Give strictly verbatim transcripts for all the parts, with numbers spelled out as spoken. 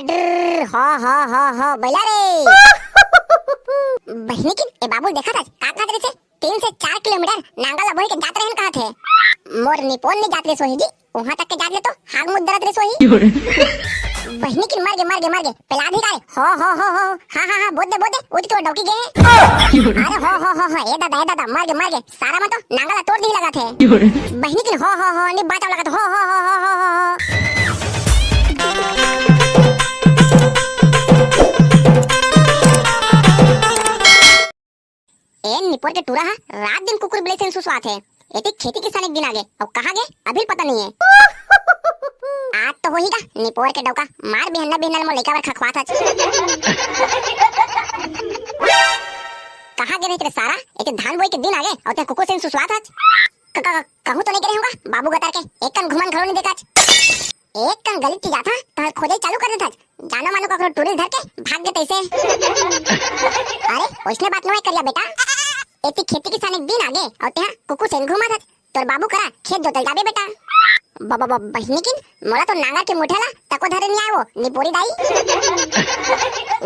ड्र, हो, हो, हो, हो, बइला रे। बहिनी किन, ए बाबू देखत हस, का कहत रहिसे? तीन से चार किलोमीटर नांगर ला बोहे के जात रहेन कहत हे। मोर निपोर नइ जात रहिस होही जी, उहाँ तक के जात ले तो हाग मुद्दरत रहिस होही। बहिनी किन मर गे, मर गे, मर गे, पेला भी गाय। हो, हो, हो, हो, हाँ, हाँ, हाँ, बोल दे, बोल दे, उठ के डौकी गे। अरे हो, हो, हो, हो, ए दादा, ए दादा, मर गे, मर गे, सारा मन तो नांगर ला तोड़ दिही लगत हे। बहिनी किन हो, हो, हो, नइ बाँचव लगत, हो, हो, हो। ए निपोर के टूरा ह रात दिन कुकुर बिलई सहीं सुसवात हे। एती खेती किसानी के दिन आगे, अउ कहाँ गे, अभी पता नइ हे। आज तो होही गा, निपोर के डौका, मार बिहन्ना बिहन्ना ल मोर लइका बर खखवात हच। कहाँ गे रहिस रे सारा, एती धान बोई के दिन आगे, अउ तें कुकुर सहीं सुसवात हच। क-, क-, कहूँ तो नइ गे रहेंव गा, बाबू गतर के, एक कन घुमन घलो नइ देखाच। एक कन गली के जात हँव, तहन खोजई चालू कर देथच। जानो मानो ककरो टूरी ल धर के भाग गे तइसे। अरे, ओइसने बात नोहे करिया बेटा। एती खेती किसानी के दिन आगे, अउ तेंहा कुकुर सहीं घूमत हच। तोर बाबू करा खेत जोतल जाबे बेटा। ब-, ब-, ब-, बहिनी किन, मोला तो नांगर के मुठिया ला तको धरे नइ आय वो, निपोरी दाई।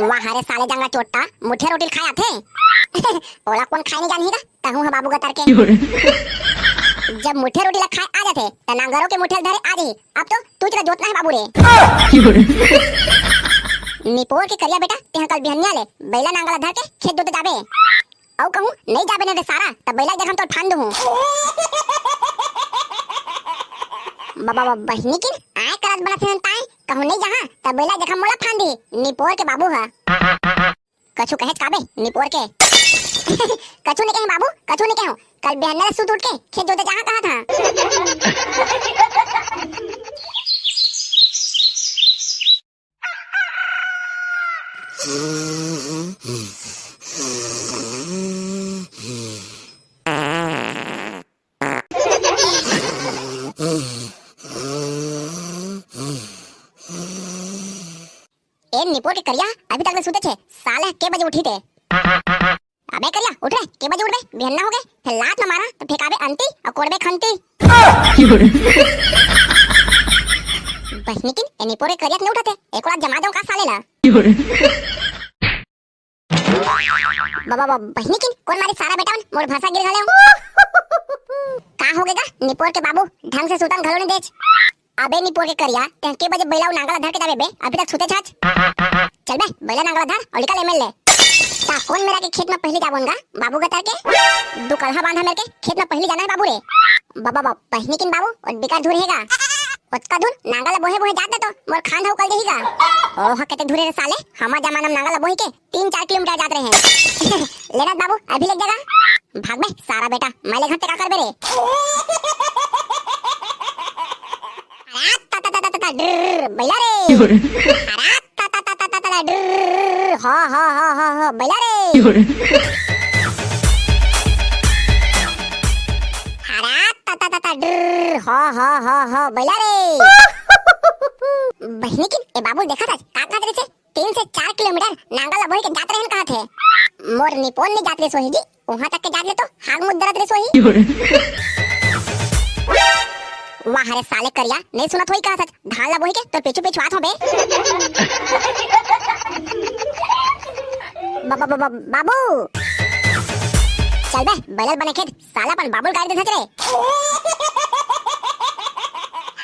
वाह रे साले जांगला चोट्टा, मुठिया रोटी ल खाय आथे। ओला कोन खाय नइ जानही गा? तहूँ ह बाबू गतर के। जब मुठिया रोटी ला खाय आ जाथे, त नांगरो के मुठिया ल धरे आ जाही। अब तो तूच ला जोतना हे बाबू रे। निपोर के करिया बेटा, तेंहा कल बिहनिया ले बइला नांगर ला धर के खेत जोते जाबे। अउ कहूँ नइ जाबे न रे सारा, त बइला के जगह म तोर फांद दूहूँ। बाबा, बाबा, बहिनी किन आय करत बनत हे ताय, कहूँ नइ जाहा, त बइला के जगह म मोला फांद दिही, निपोर के बाबू ह। कछु कहेच काबे, निपोर के? कछु नइ कहेंव बाबू, कछु नइ कहेंव। कल बिहन्ना ले सुत उठ के खेत जोते जाहा कहत हँव। ए निपोर के करिया, अभी तक ले सुतेच हे, साले के बजे उठही ते? अबे करिया, उठ रे, के बजे उठबे? बिहन्ना होगे, फेर लात न मारँव, त फेंकाबे अंती अउ कोड़बे खंती। बहिनी किन, ए निपोर के करिया के नइ उठत हे, एको लात जमा देंव का साले ला? बाबा, बाबा, बहिनी किन, कोन मारे सारा बेटा मन, मोर भैंसा गिर घलो। का होगे गा, निपोर के बाबू, ढंग से सुतन घलो नइ देच। अबे निपोर के करिया, तेंहा के बजे बइला अउ नांगर ला धर के जाबे बे, अभी तक सुतेच हच। चल बे, बइला नांगर ला धर अउ निकल एमेर ले। त कोन मेर के खेत म पहिली जाबोन गा, बाबू गतर के? दुकलहा बांधा मेर के खेत म पहिली जाना हे बाबू रे। बाबा, बाबा, बहिनी किन बाबू, ओ बिकट धूर हे गा। ओतका धूर नांगर ला बोहे बोहे जात ले तो मोर खांध ह उकल देही गा। ओह, कते धूर हे रे साले, हमर जमाना म नांगर ला बोहे के तीन चार किलोमीटर जात रहेन। ले ना बाबू, अभी ले जगह। भाग बे, सारा बेटा, मैं लेगहूँ ते का करबे रे? अरे, ता, ता, ता, ता, ता, ता, ड्रर, बइला रे। अरे, ता, ता, ता, ता, ता, ता, ड्रर, हो, हो, हो, हो, हो, बइला रे। अरे, ता, ता, ता, ता, ड्रर, हो, हो, हो, हो, बइला रे। बहिनी किन, ए बाबू, देखत हस, का कहत रहिसे? तीन से चार किलोमीटर नांगर ला बोहे के जात रहेन कहत हे। मोर निपोर नइ जात रहिस होही जी, उहाँ तक के जात ले तो हाग मुद्दरत रहिस होही। वाह रे साले करिया, नइ सुनत होही कहत हच, धान ला बोहे के तोर पीछू पीछू आत हों बे। ब-, ब-, ब-, ब-, बाबू, चल बे, बइला ल बने खेत, साला अपन बाबू ल गारी देथच रे।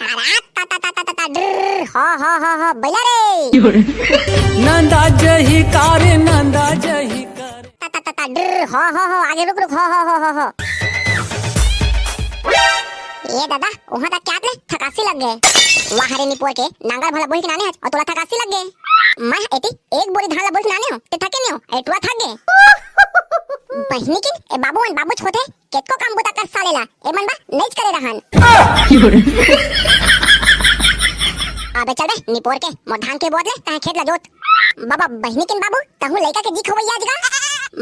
हरा ता ता ता ता ता ता, ड्रर, हो, हो, हो, हो, बइला रे। नंदा जही का रे, नंदा जही का रे। ता ता ता ता, ड्रर, हो, हो, हो, आगे रुक, रुक, हो, हो, हो, हो, हो। ए दादा, उहाँ तक के आत ले थकासी लग गे। वाह रे निपोर के, नांगर भला बोहे के नाने हच, अउ तोला थकासी लग गे। मैं एती एक बोरी धान ला बोहे के नाने हों, ते थके नइ हों, ए टूरा थक गे। बहिनी किन, ए बाबू मन बाबूच होथे, केतको काम बुता कर साले ला, ए मन बा नइच करे रहन। अबे चल बे, निपोर के, मोर धान के बोत ले, तैं खेत ला जोत। बाबा, बहिनी किन बाबू, तहूँ लइका के जी खवइया आज गा।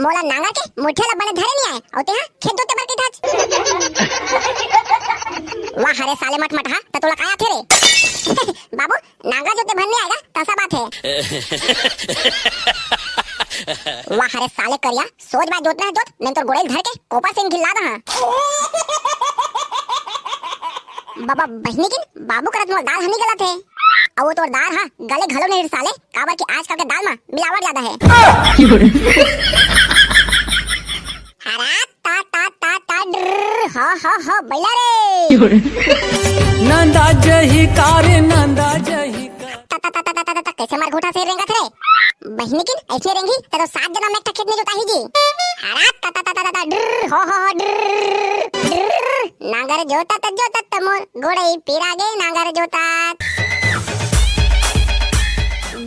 मोला नांगर के मुठिया ला बने धरे नइ आय, अउ तेहा खेत जोते बर कहिथच। वाह रे साले मटमटहा, त तोला का आथे रे? बाबू, नांगर जोते भर नइ आय गा, त सब आथे। वाह रे साले करिया, सोझ बाय जोतना हे जोत, नइ तोर गोड़ेल धर के कोपा सिंग ढिल्ला दहा। बाबा बहिनी किन बाबू करत मोर दाल हनी गलत हे। अउ वो तोर दार हा गले घलो नहीं रे साले, काबर कि आजकल के दाल मा मिलावट ज्यादा हे। हरा ता ता ता ता ड्र, हो हो हो, बइला रे। नंदा जही का रे, नंदा जही का। ता ता ता ता ता ता, कैसे मार घूटा से रेंगत रे? बहिनी किन ऐसे रेंगी, त तो सात जनम में एक ठा खेत नहीं जोताही जी। हरा ता ता ता ता ता, ड्र, हो हो हो, ड्र, ड्र। नांगर जोतत जोतत मोर गोड़ई पिरा गे, नांगर जोतत।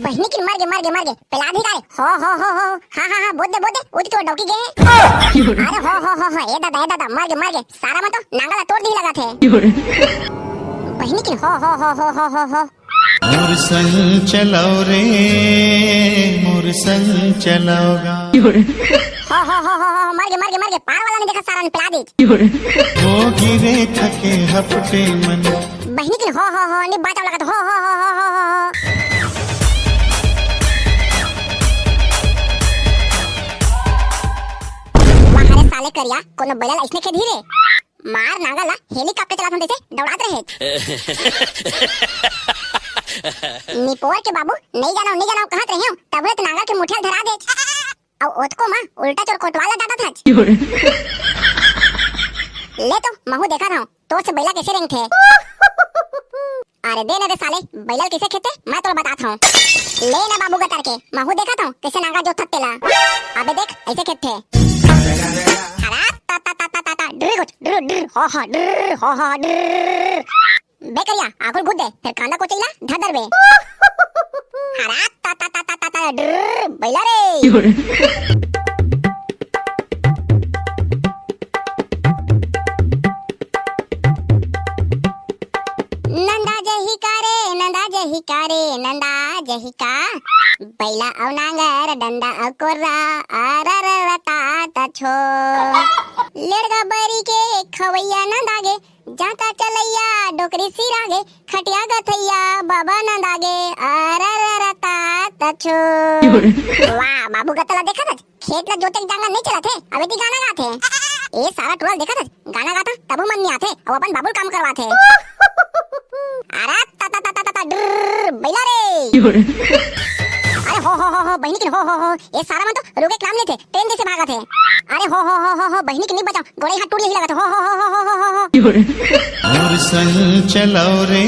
बहिनी किन मर गे, मर गे, मर गे। पेला दी का रे? हो हो हो हो। हाँ हाँ हाँ, बोल दे बोल दे, उठ के डौकी गे। अरे हो हो हो हो, ए दादा ए दादा, मर गे मर गे, सारा मन तो नांगर ला तोड़ दी लगा थे। बहिनी किन हो हो हो हो हो हो हो। मोर संग चलाओ रे, मोर संग चलाओ गा। हो हो हो हो हो, मर गे मर गे मर गे, पार वाला नहीं देखा, सारा ने पेला दी। वो गिरे थके हपटे मन। बहिनी किन हो हो हो, नहीं बाचाव लगा तो हो हो हो हो हो हो। वाह रे साले करिया, कोनो बैला ला इसने खेदही रे। मार नांगर ला हेलीकॉप्टर चलात हन तइसे दौड़ात रहे। निपोर के बाबू, नहीं जानो, नहीं जानो कहत रहे हो, तब तो नांगर के मुठिया धरा देच। अउ ओतको मा उल्टा चोर कोटवाल ला डांटत हच। ले तो महू देखत हूँ, तोर से बैला कैसे रेंगथे। अरे दे ना रे साले, बैला ल कैसे खेदथे, मैं तोला बतात हूँ। ले ना बाबू गतर के, महू देखत हूँ कैसे नांगर जोतथे तेला। अबे देख, ऐसे खेदथे। हरा ता ता ता ता ता ता, ड्रिर गुच, ड्रिर, ड्रिर, हा हा, ड्रिर, हा हा, ड्रिर। बे करिया, आगू ल गुद दे, फेर कांदा कोचई ला धर दरबे। हरा ता ता ता ता ता ता, ड्रिर, बैला रे। नंदा जही का रे, नंदा जही का रे, नंदा जही का। बैला अउ नांगर, डंडा अउ कोर्रा, अरररता तछो। लेड़गा बरी के खवैया नंदा गे, जांता चलैया डोकरी सिरा गे, खटिया गथैया बाबा नंदा गे, अरररता तछो। वाह, बाबू गतर ला देखत हच, खेत ला जोते के जांगर नहीं चलत हे, अबे ती गाना गात हे। ए सारा टोला देखत हच, गाना गात हंव, तभो मन नहीं आत हे, अउ अपन बाबू ल काम करवात हे। अरा ता ता ता ता ता, ड्रिर, बैला रे। अरे हो हो हो हो, बहिनी किन हो हो हो, ए सारा मन तो रुके के नाम लेथे, ट्रेन जैसे भागत हे। अरे हो हो हो हो हो, बहिनी किन नहीं बचाव, गोड़ई हाथ टूट जही लगत हे, हो हो हो हो हो हो हो। मोर संग चलाओ रे,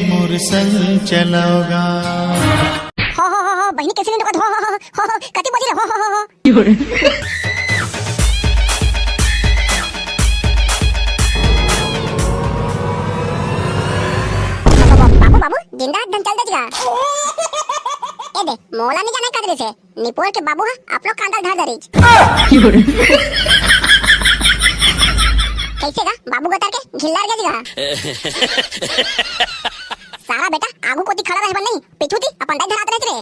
मोर संग चलाओ गा। हो हो हो हो, बहिनी कैसे नहीं रुकत, हो हो हो हो हो, कति बजे रे, हो हो हो हो। बाबू बाबू, जिंदा धन चल दे जिगा। ए दे, मोला नहीं जाना कदरे से, निपोर के बाबू हा अपनो कांदा धर दरिच। कैसे गा, बाबू गतर के घिल्लर गे जिगा। सारा बेटा, आगू कोती खड़ा रहे बर नहीं, पीछू ती अपन दाई धरात रहिस रे।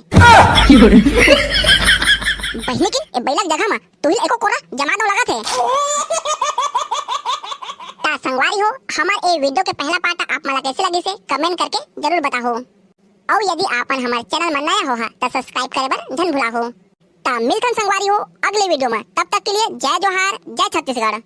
बहिनी किन, ए बैला के जगह मा तुही एको कोरा जमा दो लगत हे। ता संगवारी हो, हमर ए वीडियो के पहला पार्ट आप मन ला कैसे लगिस हे, कमेंट करके जरूर बताहो। अउ यदि आपन हमर चैनल मा नया हो हा, त सब्सक्राइब करे बर झन भुलाहो। ता मिलथन संगवारी हो अगले वीडियो मा, तब तक के लिए जय जोहार, जय छत्तीसगढ़।